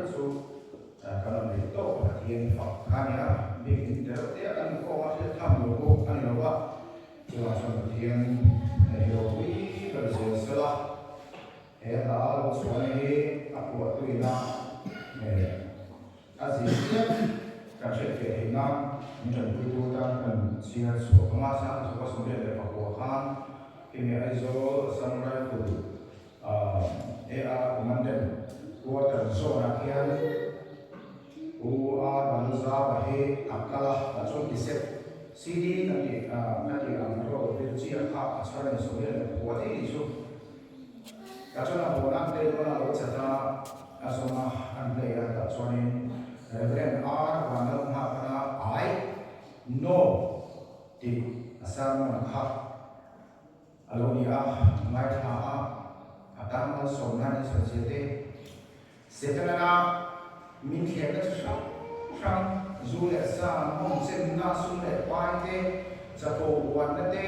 ber chu kan awm leh tawp a Pathian fak kha a ni a, biakinn te reuh te a kan inkhawm a hriat tham lo pawh a ni lo va, chuvang chuan Pathian hi ropui ber zel sela he hla lo chhuahna hi a phuahtuina a zir chiah kan hriat theih theih nan min tanpuitu tan kan chhiar chhuak ang a, Sangha 28 khan hemi Aizawl Assam Rifle AR Commandant Quarter zone ah khian Pu R Vanzava hi a kal a, tah chuan Tisep CD kan tih ka tih ang roll vel chiah kha a chhar a ni 24 te ni chu. Tah chuan a hawn a play dawn a lo chat a, a zawm a, an play a, tah chuanin Reverend R Vanlalnghakana I know tih a sermon kha a lo ni a, ngaithla a, a tan malsawmna ni sawi zia te, Setana min thlemna chi hrang hrang, zu leh sa, nawmchenna, sum leh pai te, chapo uanna te,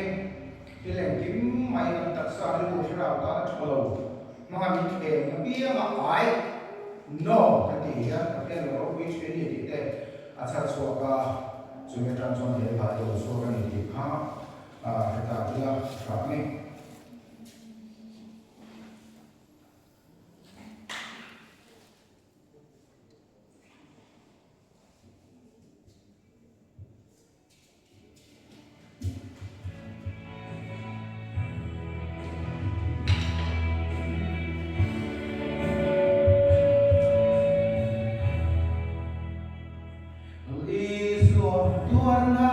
thil engkim mai kan taksa rilru thlarau tan a tha lo hmanga min thlemna pianga ai no ka tih hian Pathian lo ropui thin a ni tih te a chhar chhuak a, chumi atang chuan he hla hi a lo chhuak a ni tih kha heta ila hra a ni. Isua tuarna.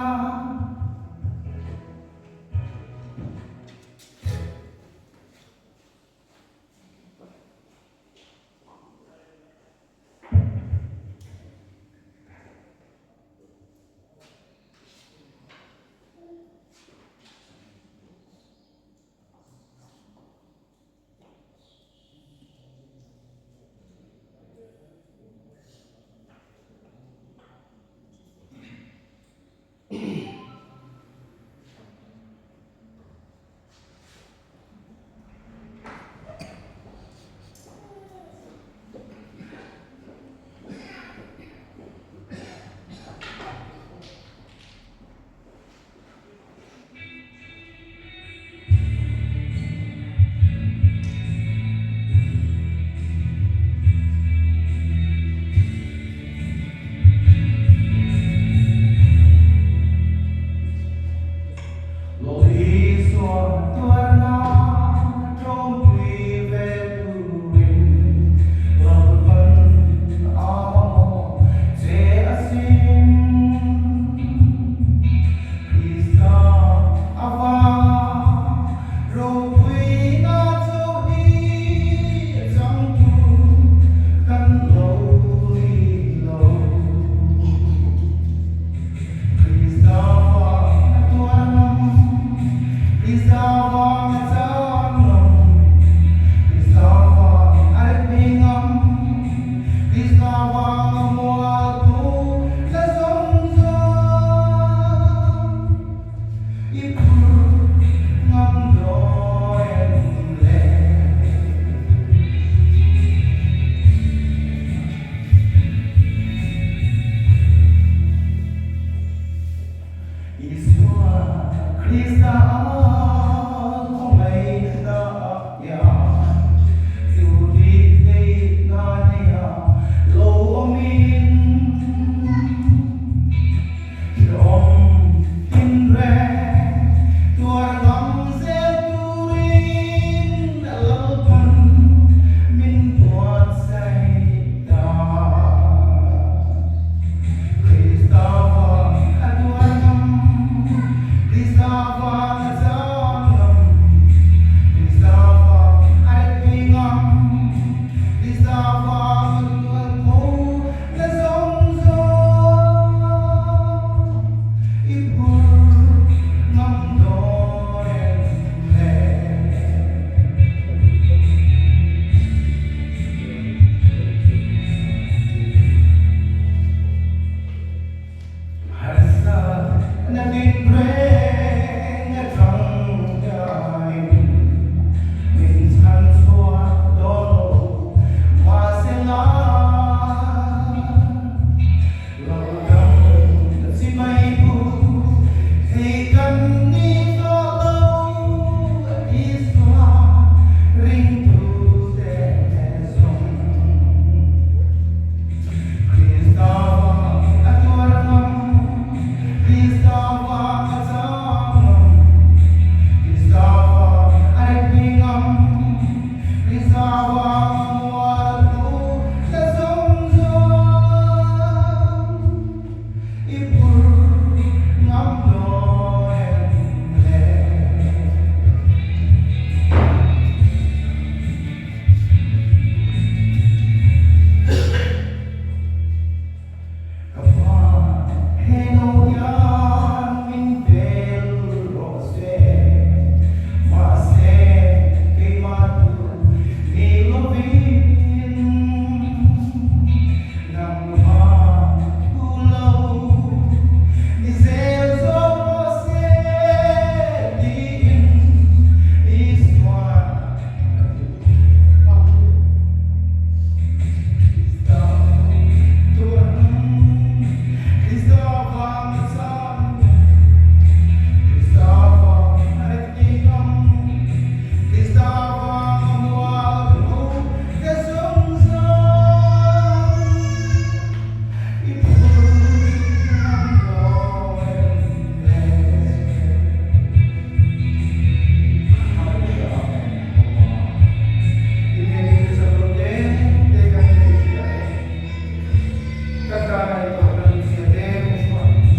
tana i tawrhna hlimzia te min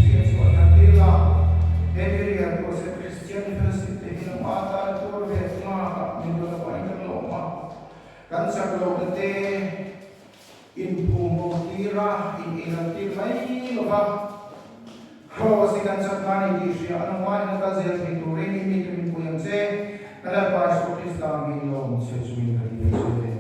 hriat chhuah thar tir la. He Miriam Crusade Christian Fellowship te hi nangmah atana tuar ve nghakah min rawn avangin kan lawm a. Kan chak lohna te inphum bo tir a, in eiral tir mai lo va. Kraws hi kan chak nan i tih hria a nangmahin a kal zel thei turin i mite min pui ang che. Ka Lalpa Isua Krista min lawm che chungin ka dil che.